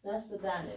That's the banner.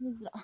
میدونم.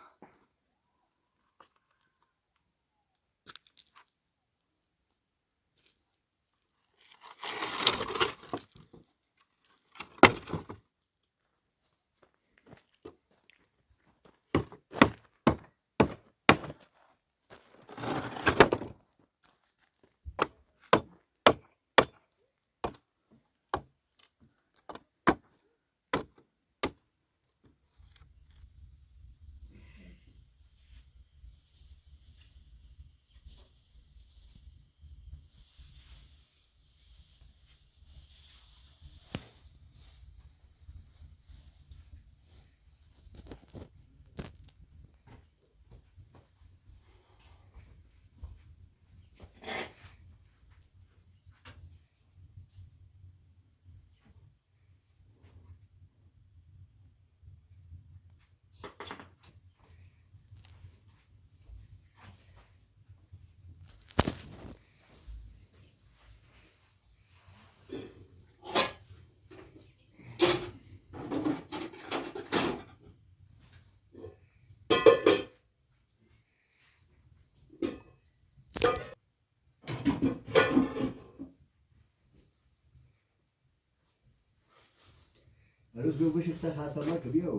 هنوز بیا بشیخته خطرناکه بیا.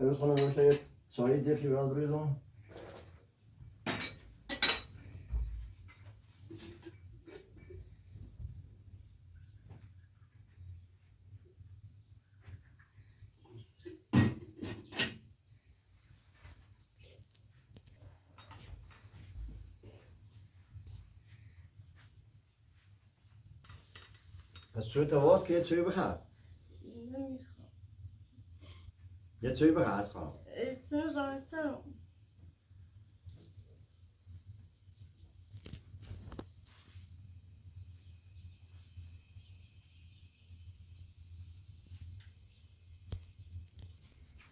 امروز خانم نوشته یه چای دفی برات بریزم. پس چوی تواز که یه چای بخور. نمیخوام. یه چای بخور از خانم. چرا راحت‌ترم.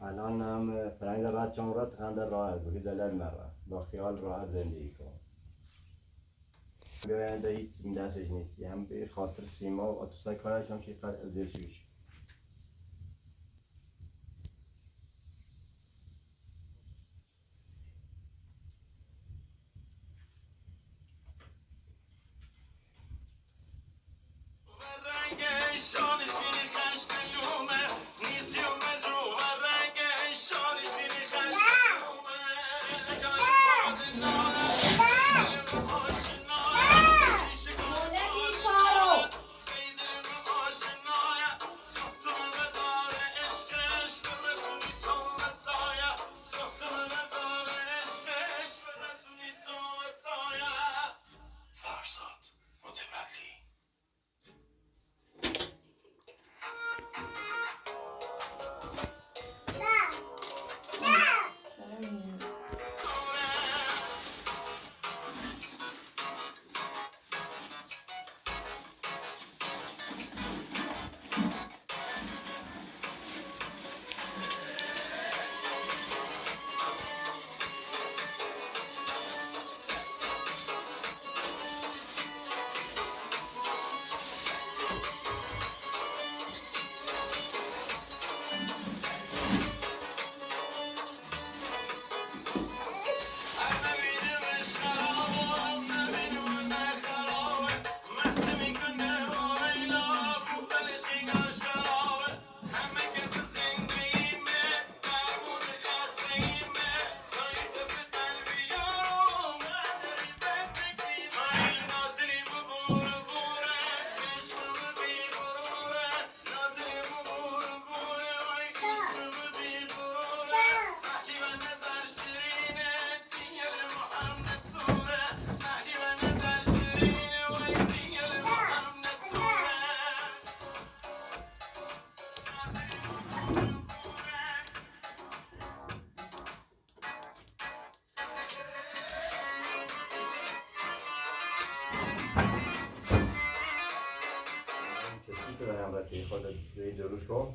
الان هم فرنگ رد چون رد خنده راحت بگی زلل مره با خیال راحت زندگی کن. بیاینده هیچ دستش نیستی، هم به خاطر سیما و اتوسای کارش هم که زیر. خود دوی جلوش کن.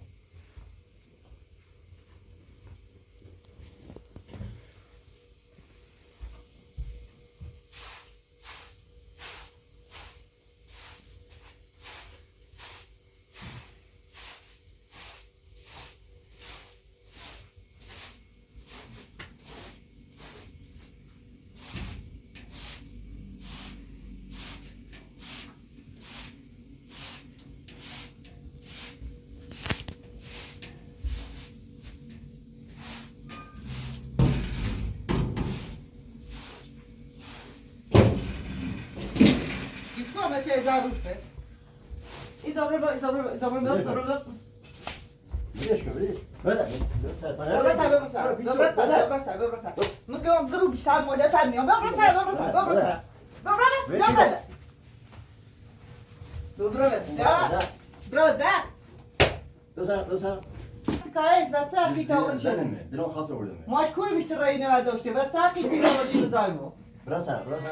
وليش وليش بدا مشکور بیشتر رای نداشته و ساقی دیگه بزایمو براسا براسا.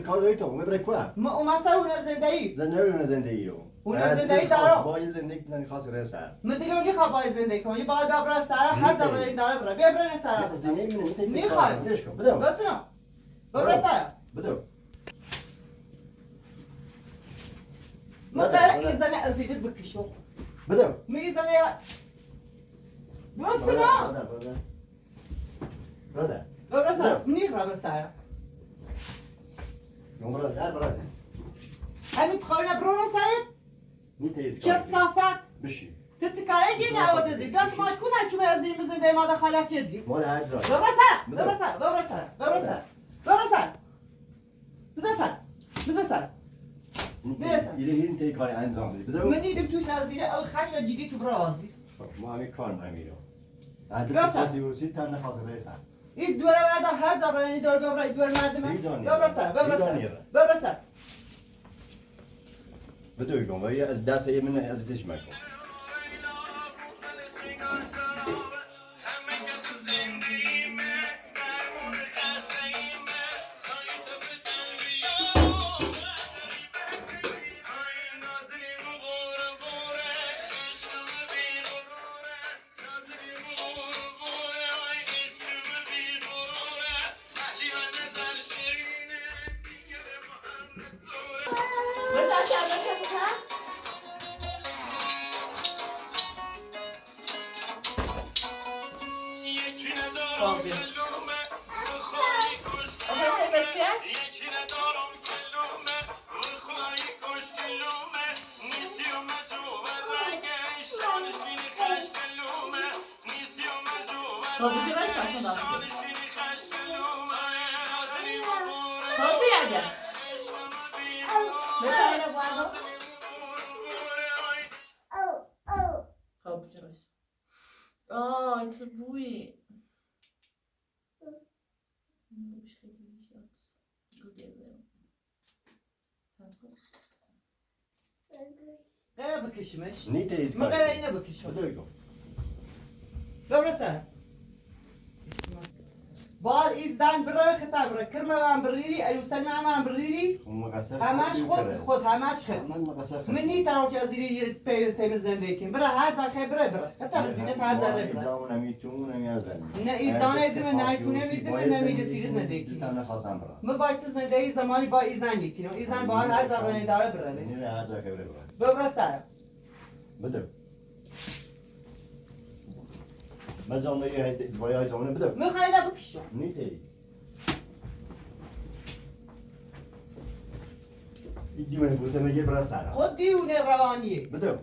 کار داری تو میبره کو؟ ما اون سر اون زندگی نه اون زندگی رو اون زندگی دارم با یه زندگی زنی خاص رسه من دلونی خواه با زندگی کنی باید ببره سر حتی برای داره بره بیا بره سر زندگی من میخوای ليش کن بدو بچنا ببره سر بدو ما داره این زنه ازیدت بکشو بدو می زنه بچنا بده بده ببره سر میخوام سر همین بخواه برو سرت چه صفت بشی تو چه کاره چی نهورده زیر داد ماش کنه چون از این زنده ما دخالت کردی مال هر جای ببر سر ببر سر ببر سر ببر سر ببر سر بذار سر بذار سر یه این تی کاری انجام بدی بذار من دیدم توش از دیره او خش و جدی تو برازی ما همین کار میرم عادت کسی وسی تن نخواست رسن این دوره برده هر داره این دور ببر دور مردم ببر سر ببر سر ببر سر بدو گم ولی از دست من از تیش مکن. خب بجراش تکون داخل. خب بیا بیا. بفرمایید بابا. خب بجراش. آه چه بویی. بوش خیلی زیاد. غير بكشمش نیته ما غير اینا بکشم. بده بگو. ببر سر. بار ایزدان بره خطا بره کرمه من بریری الو سلمى من بریری خب مقصر همش خود خود همش خود من مقصر خود من نی ترا چه زیری پیر تیم زنده کن بره هر دقیقه بره بره حتی بزینت هر ذره بره ایزامون نمیتون نمیازن نه ایزانه دم نه ایتونه میدم نه میدم تیرز نده کی تنه خواستم برم ما باید زنده زمانی با ایزان یکی ایزان با هر ذره داره بره نه هر جا که بره بره ببر سر بده ما جامعه باید جامعه بده میخوای نه بکشم نیته این دیوانه بوده میگه برا سر خود دیونه روانیه بده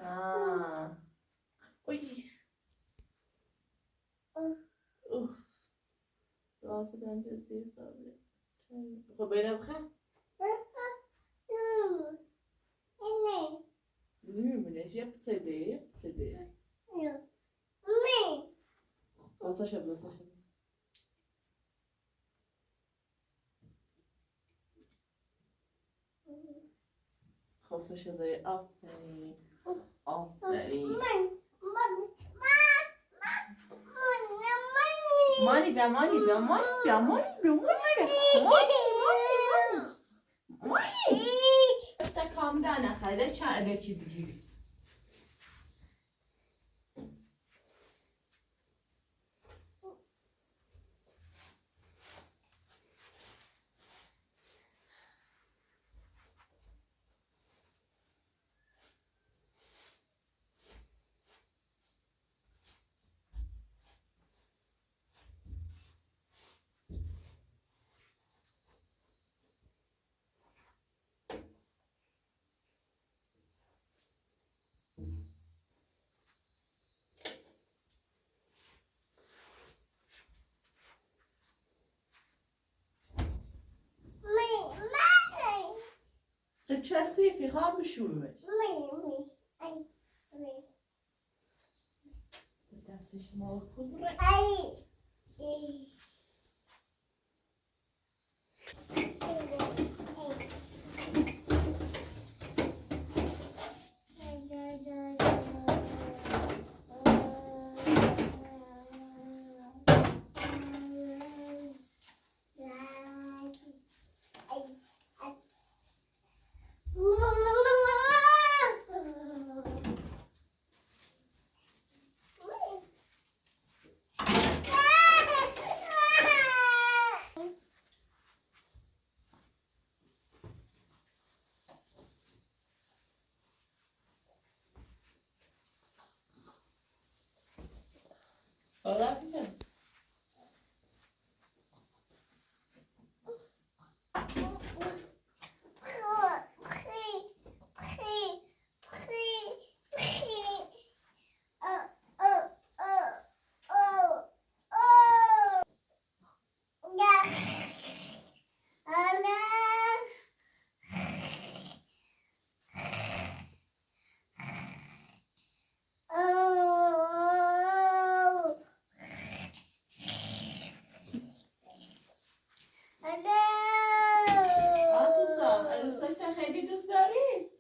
آه. Oy. اوه. راست دنده زیر قبله. خب بینم بخواه. نمی‌بینه. یه پسده، یه پسده. واسه شب، واسه شب. خواستش زای آفرین. آفرین. مانی بیا مانی بیا مانی بیا مانی بیا مانی بیا مانی مانی مانی افتا کام دانه خیلی چه الکی بگیری. کثیفی خواه بشورمش. دستش مال خود بره. Olá, filha. آتوسا عروسش تا خیلی دوست داری؟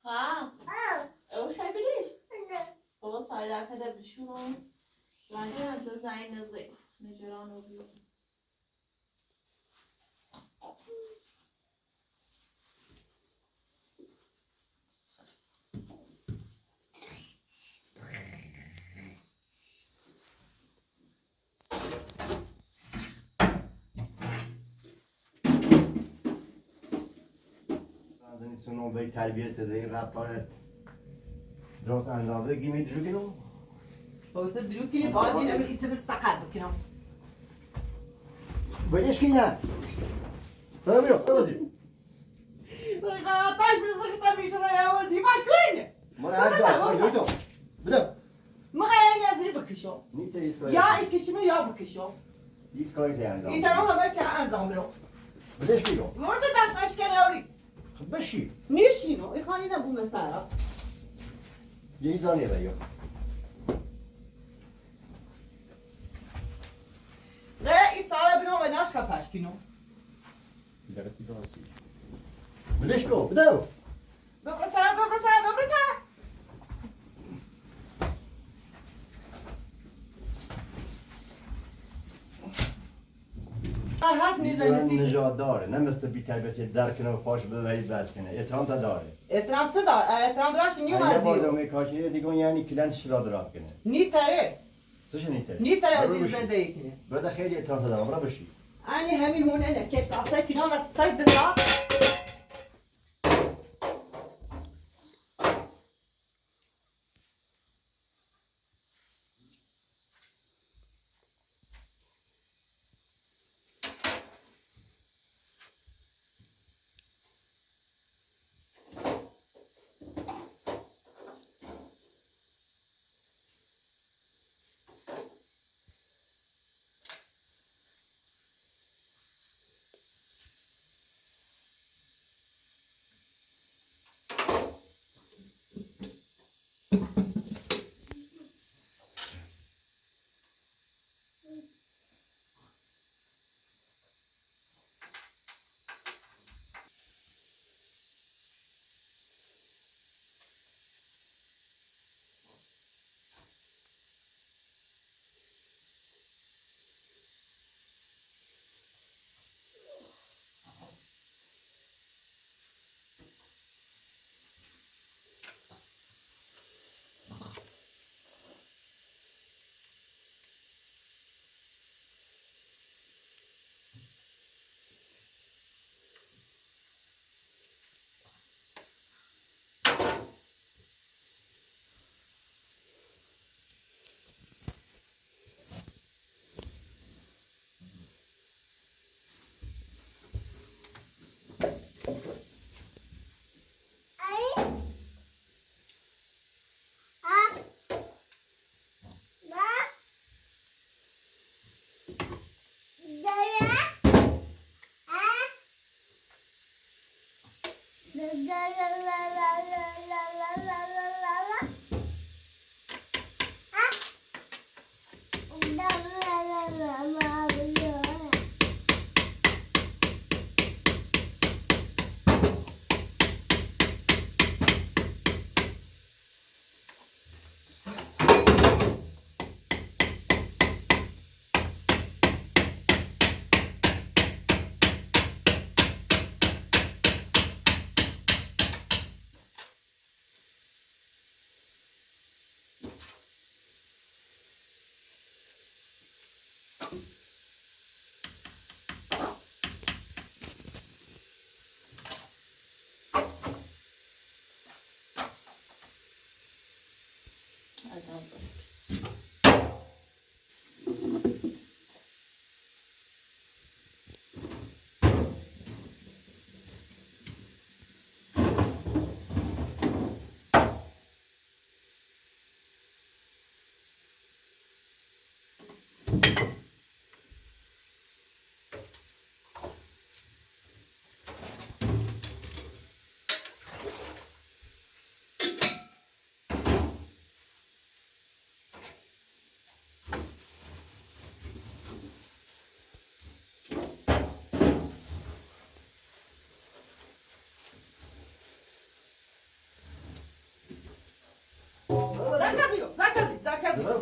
ها او خیلی بریش بابا سایه در پده بشون رنگ از زنگ نزد نجران و بیو انسانو به تربیت ده رفتارت درست انجام بده گیمی درو کنم. بوسه درو کنی باید این امر ایتر سقط بکنم. ولش کی نه. برو برو بازی. قطعش بزرگ میشه یا ولدی ما کنه. من هر جا تو بده. ما غیر نظری بکشم. نیت یا ایکشمو یا بکشم. هیچ کاری ته انجام. این طرف همه چه انجام رو. بدش بیرو. مرد دست مشکل اوری. خب بشی. نیشینو. این خواهی نبو مثلا. یه زانیه بیا. غیر این ساله بینو و ناش خفش کنو. بدش کو بده. ببرا سر ببرا سر ببرا سر. حرف نیزنی نژاد داره نه مثل بی تربیتی در کنه و پاش ببرید بس کنه احترام تا داره. احترام چه داره؟ احترام براش نیوم یه از بار دیو. دامه کاشی دیگه یعنی کلن شرا درات کنه. نیتره. چه نیتره؟ نیتره از برو این بشی. زندگی کنه. برده خیلی احترام تا داره برو بشی. انی همین هونه نه که تاسه کنه و سجد تا.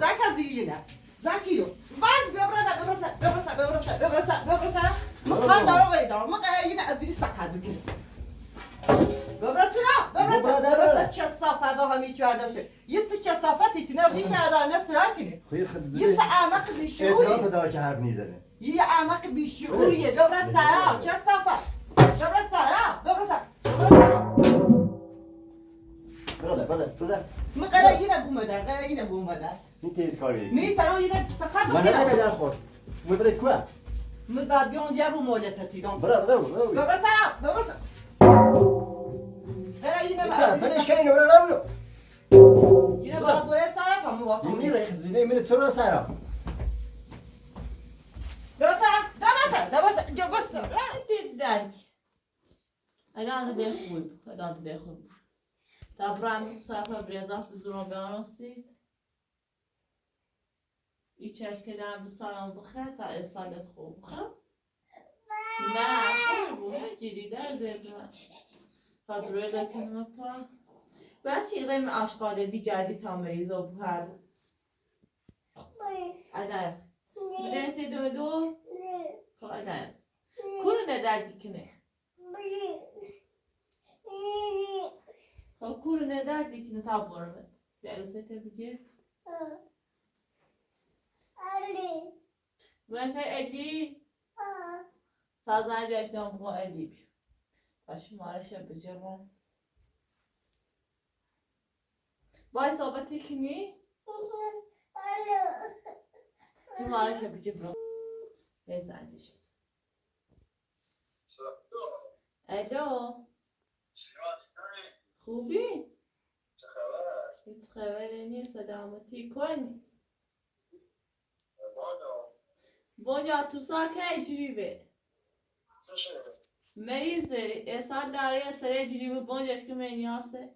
Zakazio, Zakio. باش ببرنا ببرسا ببرسا ببرسا ببرسا ببرسا مقال دارو ما قاعدين ازري سقاد بگیر ببرسا ببرسا ببرسا چه صافه دا همی چه یه چه صافه تیتونه ریش هدا نه سراکنه خیر خد یه چه اعمق بیشعوری اعتراف داره که حرف میزنه یه اعمق بیشعوریه ببرسا چه صافه ببرسا ببرسا ببرسا. بده بده بده. مقرا ينا بومدا غير ينا بومدا. ني تيز كاري. مي ترى ينا سقط. ما انا بدر خور مدري كوا. مداد بيون جابو مولتا تيدون. بلا بلا بلا. ببرسا ببرسا غير ينا ما بلاش كاين ولا لا. ينا بعد ولا ساعة كم وصل. زيني راه زيني من تسرا ساعة. ببرسا ده بس ده بس جو بس. دردی. الان ده خوب الان ده خوب. تا برام صفحه بیازات بزرم بیانستید. ایچش که دم بسرم بخه تا استالت خوب بخه. نه خوب بود گیری درده تا دروی دکنم پا. بس رم اشقال دیگردی تا مریض و بهر. الان. بلنت دو دو. خب الان. کلو ne dikine. خب کلو ne dikine تا برمت. بیارسته بگه. مثل ادی تازه جشنم با ادی تا شمارش بجرم بای صحبتی کنی؟ شمارش بجرم بزنیش. الو خوبی؟ هیچ خبری نیست سلامتی کنی بونجا تو سا که جریبه مریضه اصلا داره سر جریبه بونجاش که منیاسه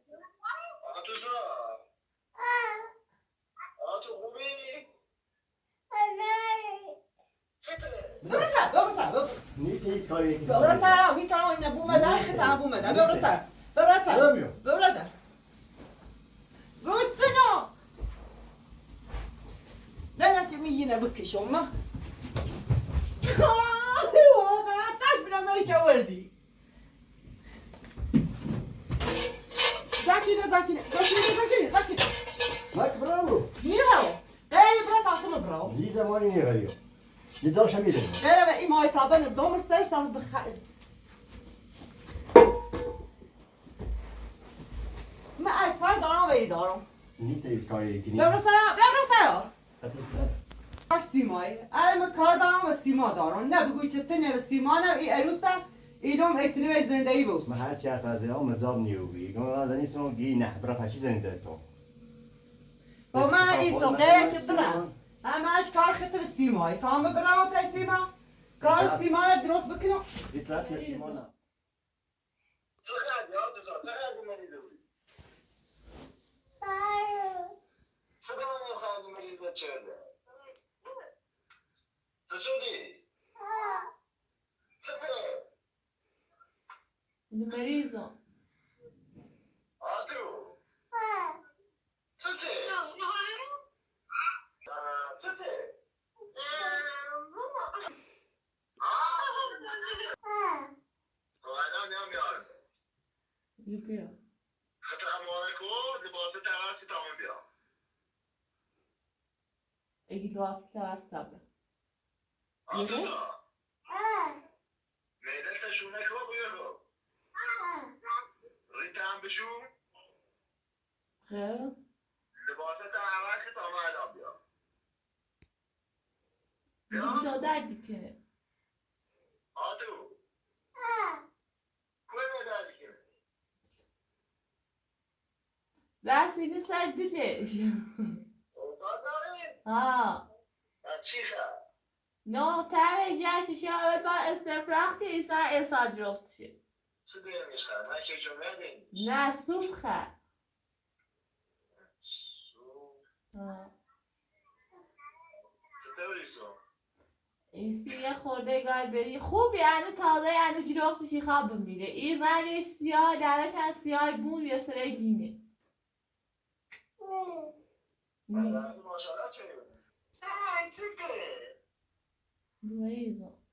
ببرسا ببرسا. ني تيز كاري. ببرسا مي ترى ينا بومدا خطا بومدا ببرسا ببرسا ببرسا بوتسنو لا لا تمينا بكش امه واقعا بلا ما يتوردي زاكينا زاكينا زاكينا زاكينا زاكينا. ماك برافو. نيراو غير برا تعصم براو. دي زماني ني غيو. دي زاو شميل. غير ما إيماي طابن الدومر ستاش تعرف بخ ما أكبر دارم ويدارم. ني تيز كاري. ببرا سرا ببرا سرا. سیمای ارم کار دارم و سیما دارم نه بگوی چه تنه و سیما نه ای عروسه ایدم اتنی و زندگی بوس. ما هر چی حرف از اینا مجاب نیوبی. گم از نیست گی نه برا پشی زنده تو. و من این سوقه که برم همش کار خطر سیمای کام برم و تا سیما کار سیما رو درست بکنم. اطلاعات سیما نه. المريضة بیا. اگه لباس کلاس تابه. خیر. بیا دردی کنه. دست اینه سر دلش. ها. نه تاوش یاشی شاید بار استفراغ ایسا ایسا جفتشه. نه صبح. ایسی یه خورده گای بدی خوب یعنی تازه یعنی جفتشی خواب میره این رنگش سیاه درش از سیاه بون یه سره گینه. مریضم.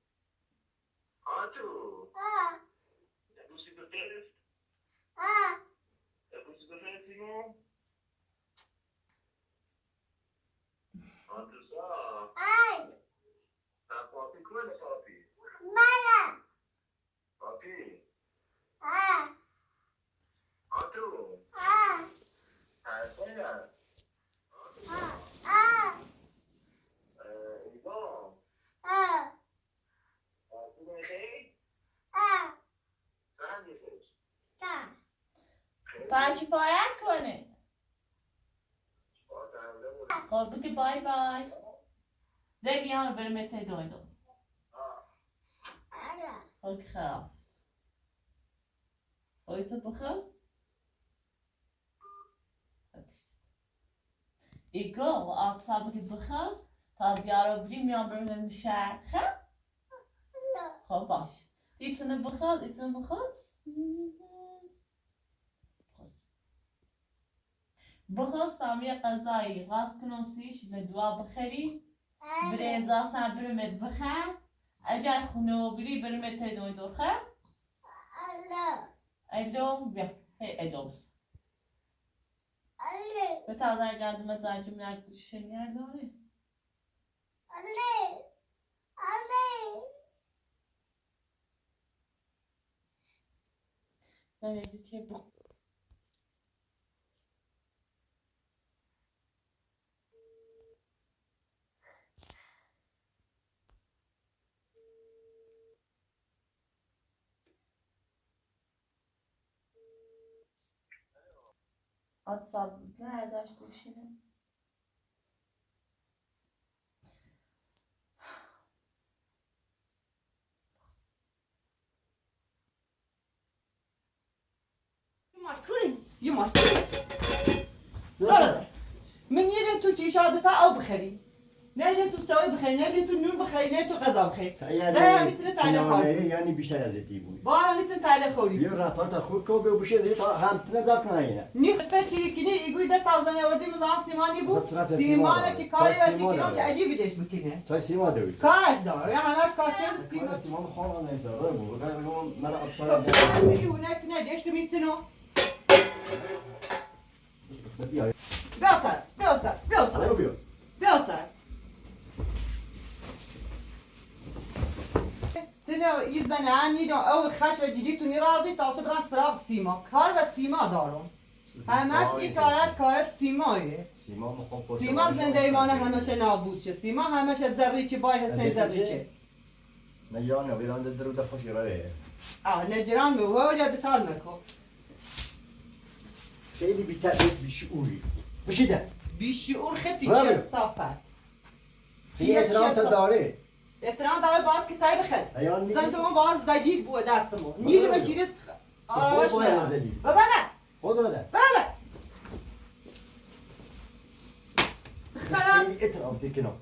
پس کفایت کنه. خب بگی بای بای. بگی هم برم ته دوی دو. خب خراب. Oysa بخواست ایگو آقسا بگی بخواست تا دیارو بریم میام برم شهر خب خب باش ایتونه بخواست ایتونه بخواست بخواست تا یه غذایی راست کنوسیش به دعا بخری برین زاسنا برمت بخر اگر خونه و بری برمت تیدوی دور خب الو بیا هی الو بس به تازه geldim zacım şenyer داره Ben şey bu. Atsal nerede açtı işini? یه مارکورین من یه تو چی شاده تا او بخری نه تو چای بخری نه تو نون بخری نه تو غذا بخری. یعنی میتونه تعلیق خوری. یعنی بیشتر از تی بود. با هم میتونه تعلیق خوری. بیا راتان تا خود کو بیا بشه زیر تا هم تنه زب کنه نی فکری کنی ایگوی ده تازه نوردی مزام سیمانی بود. سیمانه چی کاری واسه کنم چه عجیبی دیش بکنه. چای سیما دوی. کارش داره. یا همش کارچه سیما. سیما خوانا نیست. داره بود. من ابصار دیگه اونک نه جشت میتونو. بیا. بیا سر بیا سر بیا سر بیا. بیا سر. تنه ایزن عنی او خش و جدی تو نیرازی تا برن سراغ سیما کار و سیما دارم همش این کار کار سیمایه. سیما مخوام سیما زنده ایمانه همش نابود شه. سیما همش ذره چی بای حسین ذره چه نجران ویران درو در خوش گرایه. آه نجران به و یاد تال مکو. خیلی بی تأثیر بیشعوری بشیده بیشعور خیلی چه صفت. خیلی احترام تا داره. احترام داره باید که تای بخیر. زنده اون باید زگیر بوده دستمو. نیل بشیرت آرامش بده. بابا نه. خود بده. بله. خراب. خیلی احترام تکنم.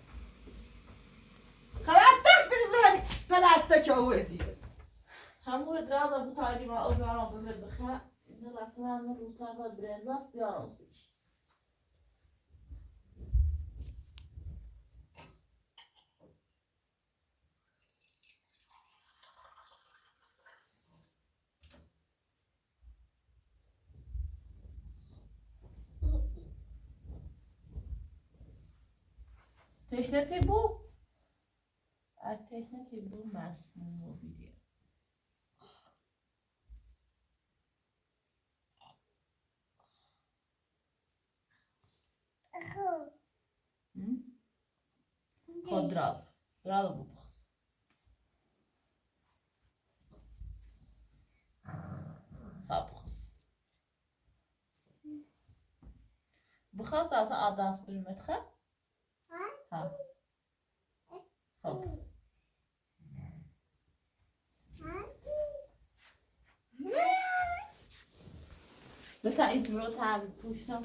خراب تاش بریزه بلد سچ آوردی. همون درازا bu tarihi o bir an böyle بخیر. Ne رفتم من روزتر باید برنزاست بیارم سیش. تشنه بو تشنه بو مسموم بیدیه. خب دراز دراز بو بخص. ها بخص بخص اصلا آدانس برمت خب ها خب بتا ایت رو تعبی پوشم.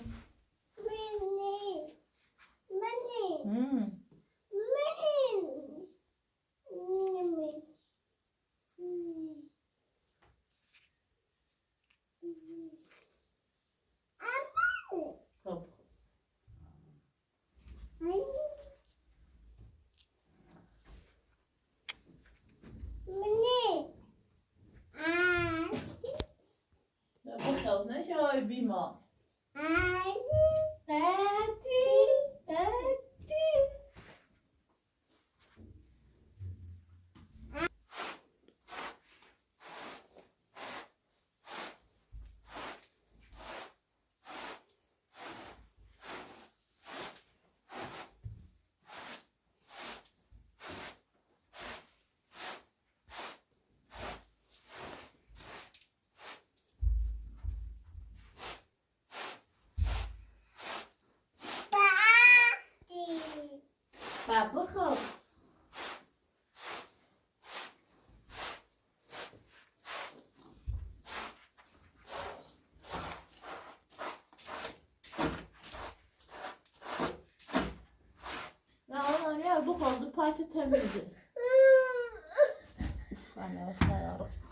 خب بخوز نشه بیما. أنا يا رب.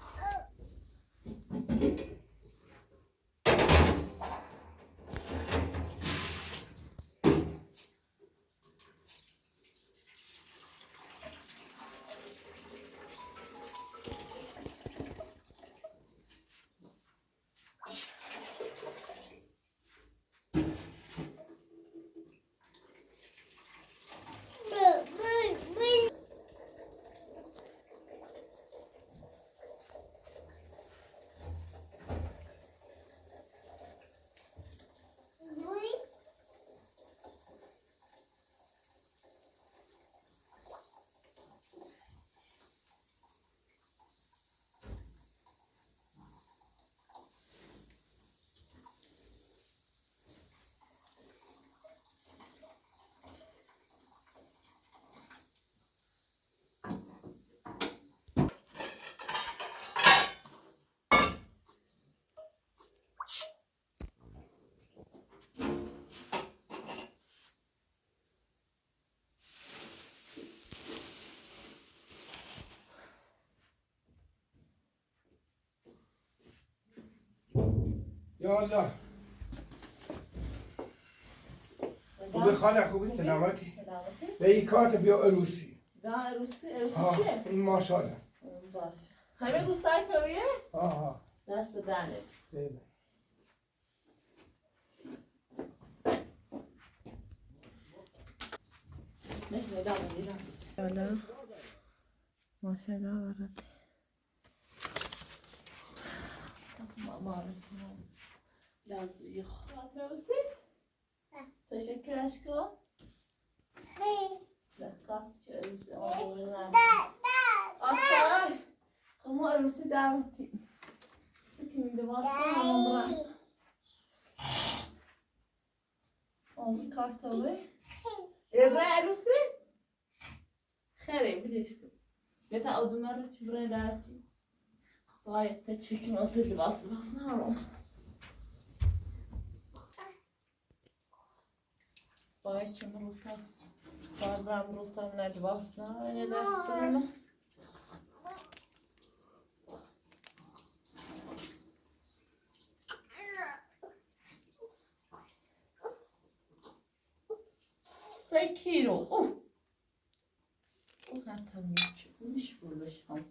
یا الله. خوبی خاله؟ خوبی؟ سلامتی؟ به این کارت بیا عروسی. بیا عروسی. عروسی چیه؟ این ماشاءالله. باشه. همه دوستای تویه؟ آها. دست دنه. سیبه. نه ماشاءالله ورد. Biraz yok. Teşekkür aşkım. Hatta ama arası davet. Kimdi bastı ama kartalı. Ebra arası. خير بليش. بيتا أودمر تبري داتي. Vay teşekkür nasıl libas libas ne var? Vay çamur ustas. Barbara ustam ne libas ne ne ders Sekiro. Oh. Oh hatta مش şans.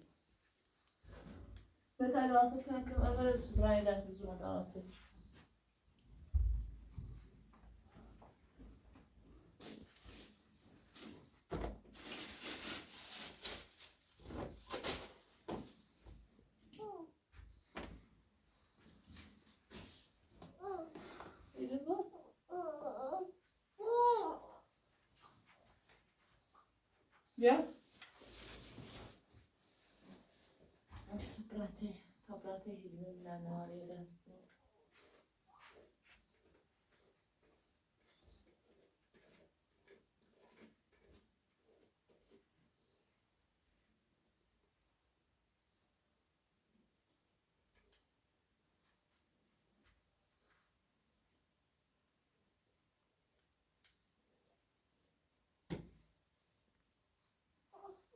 Metal vasıtasından kım ömer buraya dersin zurna arası. Ya. Sabrate hilmimle nariye ders.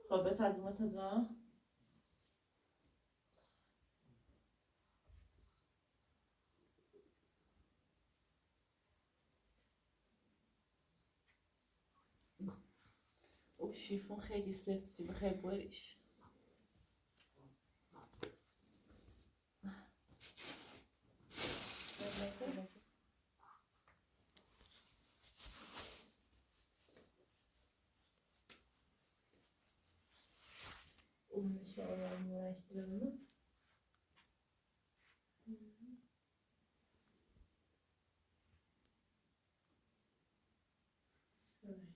خب تدوم تدوم. او شیفون خیلی سفت چی بخیر بریش. Uğraştıralım. Evet.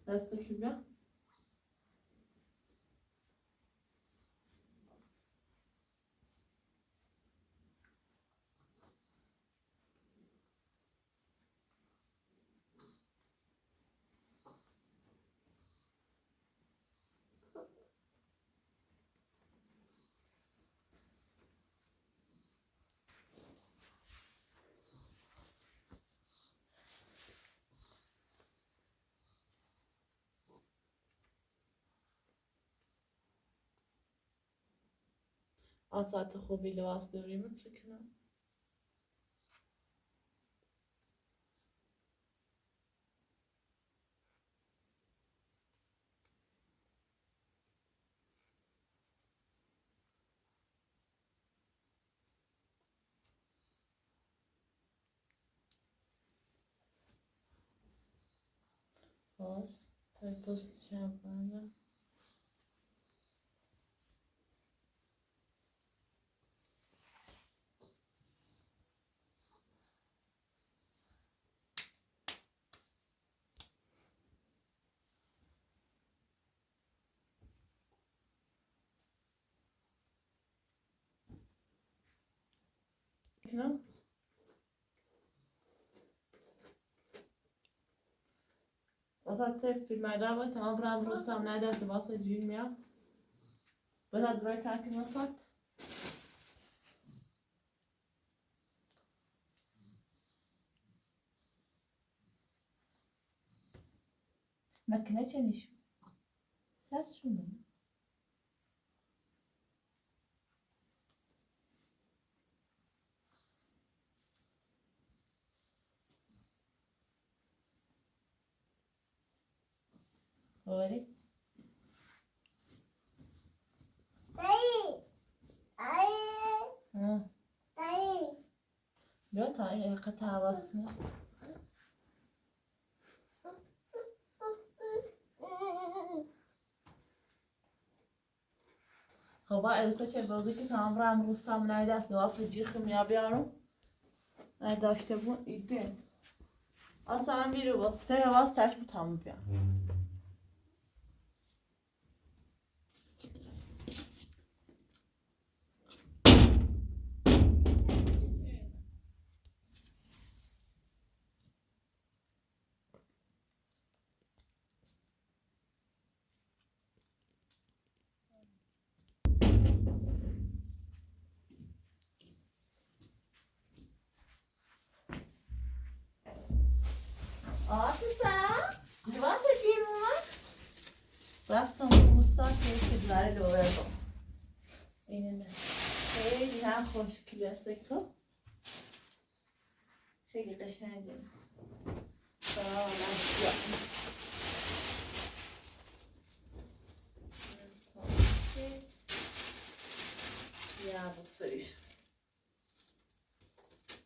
Dast Kübra. آسات خوبی لباس دوری متسکنم. باز تا باز شنبه. کنم وسط فیلم رو تمام برام رستم نده واسه جین میاد بعد از روی تاکن وسط مکنه چنیش دست شونم آره. ها. بیا تا این قطع عوض کنم. خب عروسا چه بازی که تمام رم روستم نیده است واسه جیخ میا بیارم. نه داشته بون ایده. اصلا میرو واسه واسه تاش تمام بیا. رفتم روستا که برای لوردم. اینه خیلی هم خوشگله است که خیلی قشنگه. یا بستریش.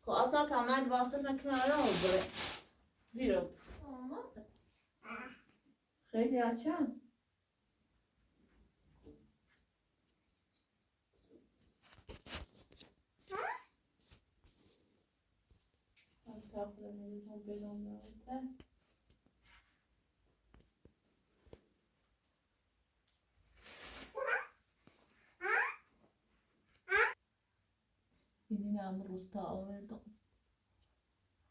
خب اصلا تمام واسه نکنه رو بره. بیرو. خیلی عجب. اینم روستا آوردم.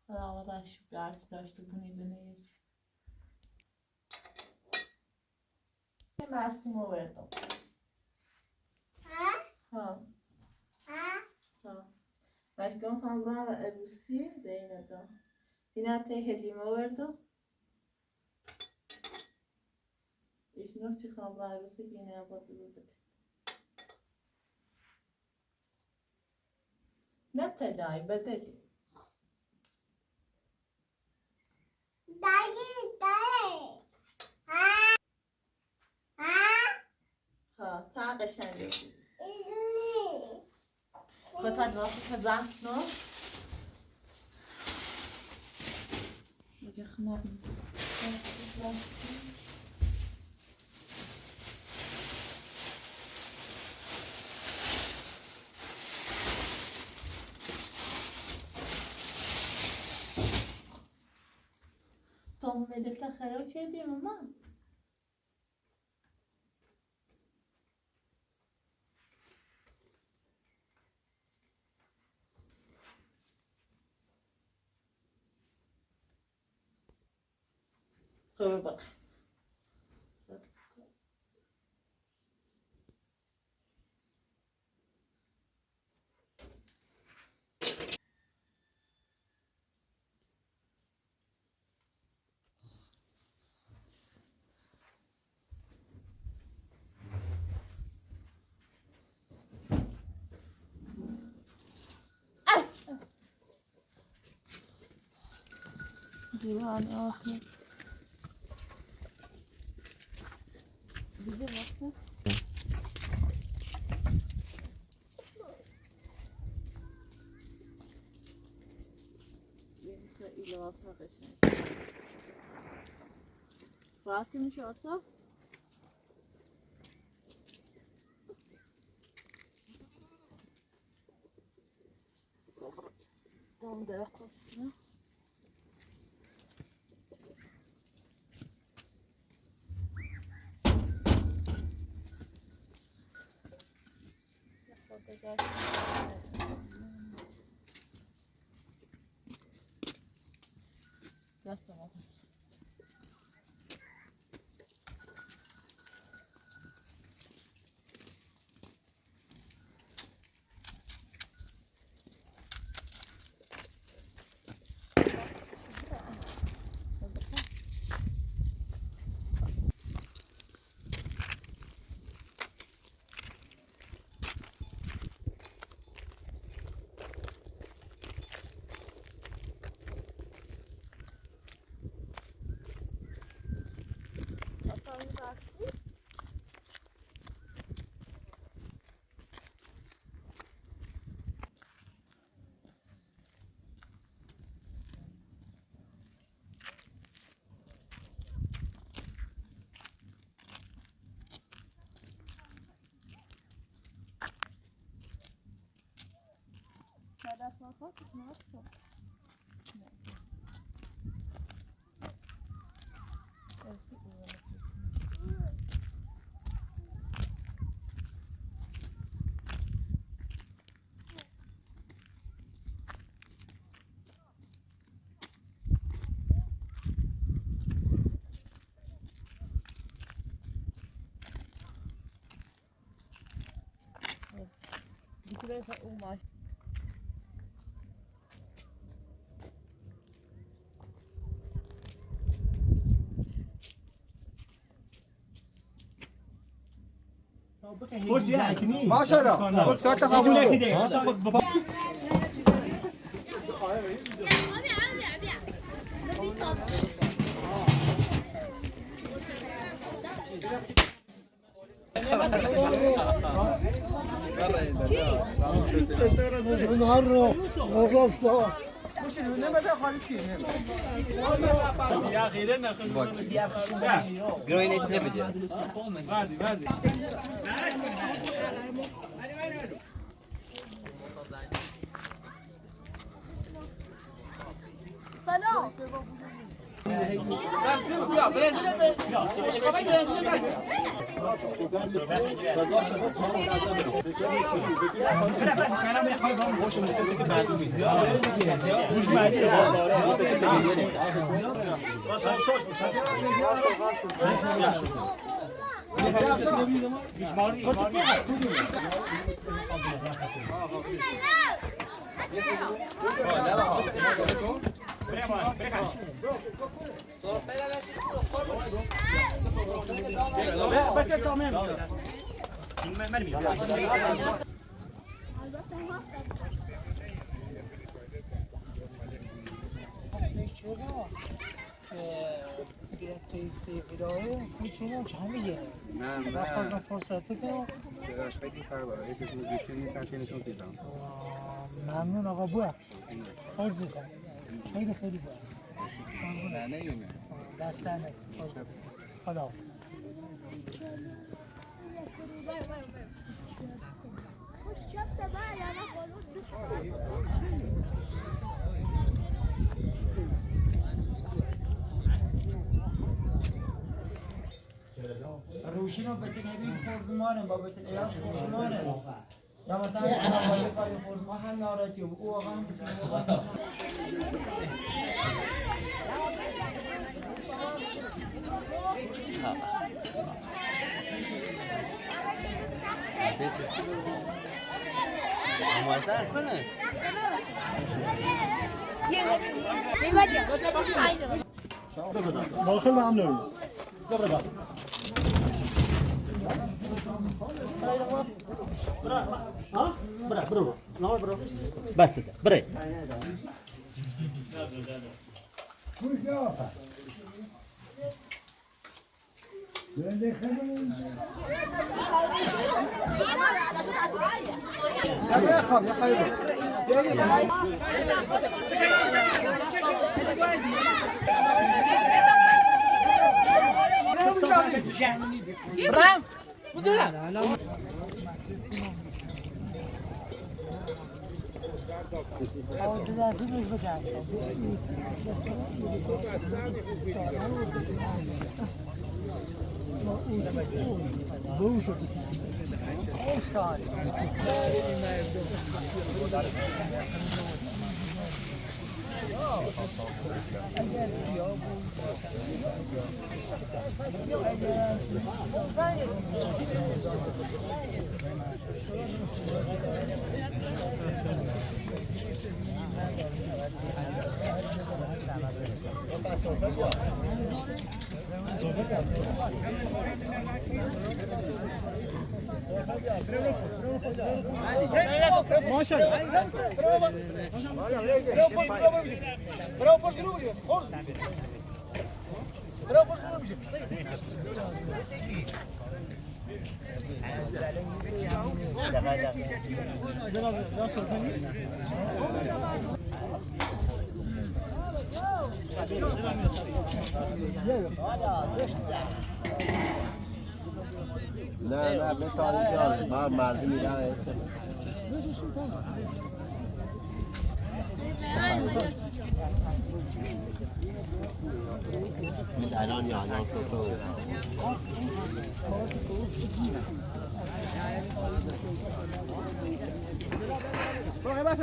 آورش برس داشته بونیدنه یک. معصوم آوردم. ها. ها. مشکم خواهم برم عروسی دینه دا. اینا ته هلیم آوردم. ایش نفتی خواهم برم عروسی که اینه باید بده. نه تلای بدلی. ها تا قشنگه. خودت واسه زن نه؟ Moet je knappen. Tom میلفت خراب کردی ماما؟ خب بقى. دیوان آخر دیگه وقت راحتی میشه آسا؟ دام درخت نه؟ دست ما ماشاءالله خود ساعت خاموش خود بابا سلام. ممنون آقا بوخش عرض می‌کنم خیلی خیلی بوخش دست در نکنه. خدا روشینو بسن هبین خورزمانه با بسن ایراف خورزمانه یا مثلا سنواری کاری خورزمان هم ناراحتی و او آقا هم بسن داخل ممنون. بس ده بري. نه نه به تاریخ ما مردم میرن. الان یا الان تو Vallahi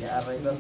aferin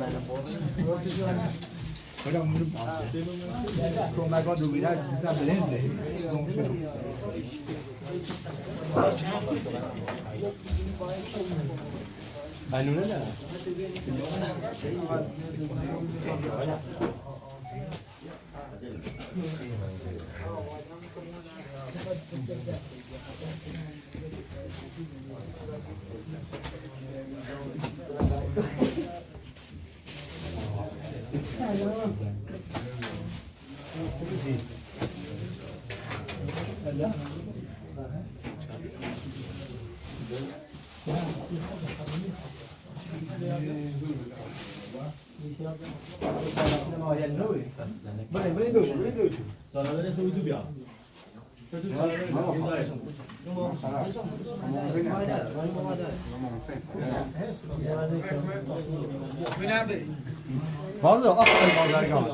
بازرگان.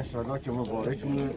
انشالله که مبارک مونه.